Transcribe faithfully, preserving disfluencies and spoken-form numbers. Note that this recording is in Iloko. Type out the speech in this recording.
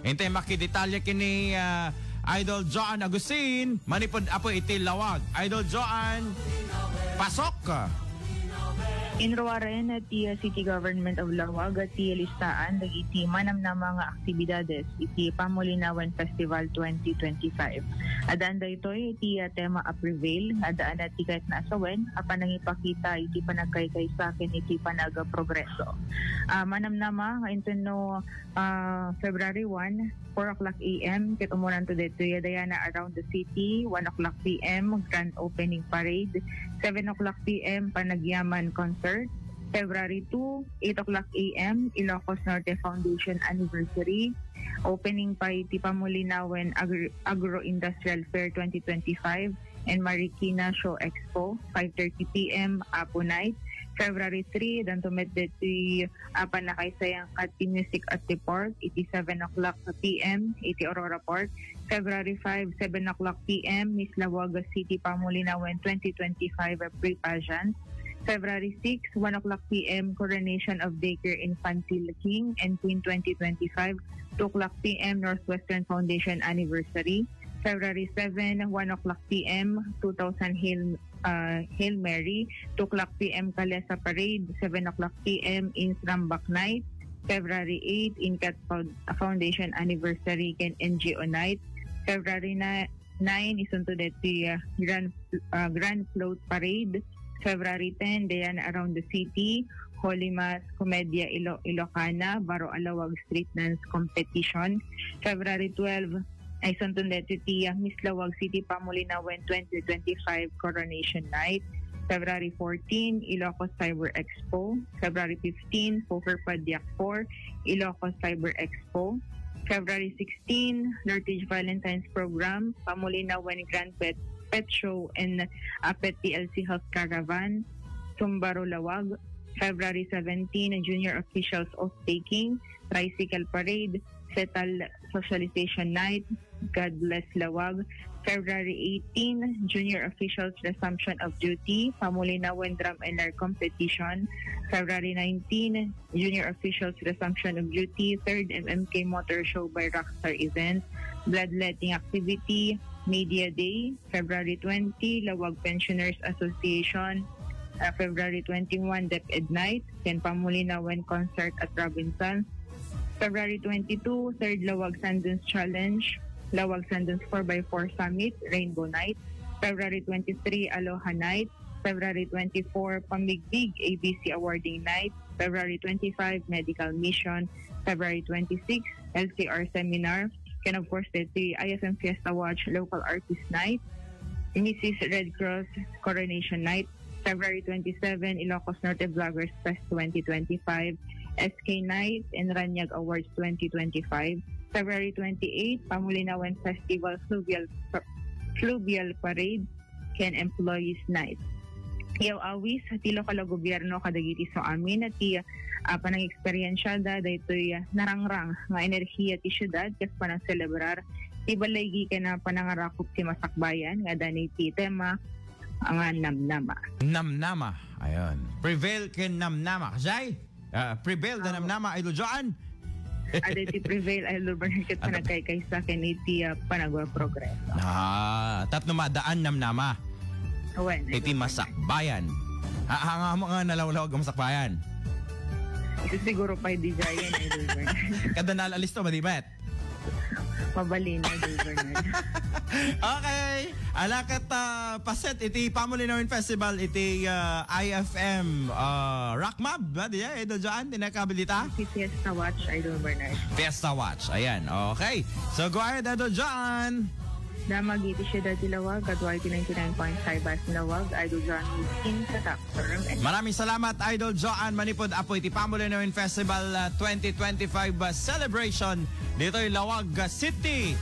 Intay makidetalye kini, ah, Idol Joan Agustin, manipud apo iti Lawag. Idol Joan, pasok! Inruaren ti City Government of Lawag ti listaan dagiti manamnama nga aktibidades iti Pamulinawen Festival twenty twenty-five. Addaan daytoy iti tema a Prevail nga addaan ti kayatna a sawen a panangipakita iti panagkaykaysa ken iti panagprogreso. Ah, manamnama nga inton no, ah, February one, four o'clock a m, ket umunanto daytoy a Diana around the city, one o'clock p m, grand opening parade, seven o'clock p m, panagyaman concert, February two, eight o'clock a m, Ilocos Norte Foundation Anniversary, opening pa iti Pamulinawen Agri-, Agro-Industrial Fair twenty twenty-five and Marikina Show Expo, five thirty p m, Apo Night, February three, danto met daytoy a pannakaysayang ket ti Music at the Park iti seven o'clock p m iti Aurora Park. February five, seven o'clock p m, Miss Lawaga City Pamulinawen twenty twenty-five pre-pageant. February six, one o'clock p m, Coronation of Daycare Infantil King and Queen twenty twenty-five, two o'clock p m, Northwestern Foundation Anniversary. February seven, one o'clock p m, two thousand Hail, uh, Hail Mary, two o'clock p m, Kalesa Parade, seven o'clock p m, Insrambak Night, February eight, Inkat Found-, Foundation Anniversary ken N G O Night, February ni-, nine, isunto deti, uh, Grand, uh, Grand Float Parade, February ten, Diana Around the City, Holy Mass, Komedia Ilo-, Ilocana, Baro a Lawag Street Dance Competition, February twelve, ay, isunto deti ti, ah, Miss Lawag City Pamulinawen twenty twenty-five Coronation Night. February fourteen, Ilocos Cyber Expo. February fifteen, Poker Padiak four, Ilocos Cyber Expo. February sixteen, Northridge Valentine's Program, Pamulinawen Grand Pet, Pet Show and, ah, Pet T L C Health Caravan, Sumbaro Lawag. February seventeen, Junior Officials Oath Taking, Tricycle Parade, Setal Socialization Night, God Bless Lawag. February eighteen, Junior Officials Resumption of Duty, Pamulinawen Drum and Lyre Competition. February nineteen, Junior Officials Resumption of Duty, third M M K Motor Show by Rockstar Events, Bloodletting Activity, Media Day, February twenty, Lawag Pensioners Association, uh, February twenty-one, DepEd Night, ken Pamulinawen Concert at Robinson. February twenty-two, Third Lawag Sundance Challenge, Lawag Sundance four by four Summit, Rainbow Night. February twenty-three, Aloha Night. February twenty-four, Pamigbig A B C Awarding Night. February twenty-five, Medical Mission. February twenty-six, L C R Seminar. Ken of course, the I F M Fiesta Watch Local Artist Night. Missus Red Cross Coronation Night. February twenty-seven, Ilocos Norte Vloggers Fest twenty twenty-five, S K Night and Ranyag Awards twenty twenty-five. February twenty-eight, Pamulinawen Festival Fluvial, Fluvial Parade, ken Employees Night. Yaw awis ti lokal a gobierno kadagiti suamin ti, ah, panangeksperyensada daytoy, ah, narangrang nga enerhiya ti siudad ket panangselebrar ti balay ken, ah, panangarakop ti masakbayan nga adda iti tema nga namnama. Namnama. Ayun. Prevail ken namnama. Jay? Ah, Prevail da namnama, Idol Joan. Ada iti Prevail, Idol Bernard, ket panagkaykaysa ken iti, ah, panagprogreso. Ah, tapno maadaan namnama. Wen, iti Idol Bernard. Masakbayan. Ha, hanga mo nga nalawlawag ang masakbayan. Isu siguro pa di Jay, Idol Bernard. Kada nalalisto, madibat. Mabalin na, Idol Bernard. Okay. Ala ket, ah, paset iti Pamulinawen Festival iti, ah, I F M, ah, Rock Mab, ba? Di, eh, Idol Joan, di nakabilita? Si Fiesta Watch, Idol Bernard. Fiesta Watch, ayan. Okay. So, go ahead, Idol Joan. Damag iti siyudad ti Lawag, kadua iti ninety-nine point five Bas Lawag, Idol Joan Wiskin, sa Top Term. Maraming salamat, Idol Joan, manipod apo iti Pamulinawen Festival, ah, twenty twenty-five, ah, celebration ditoy Lawag, ah, City.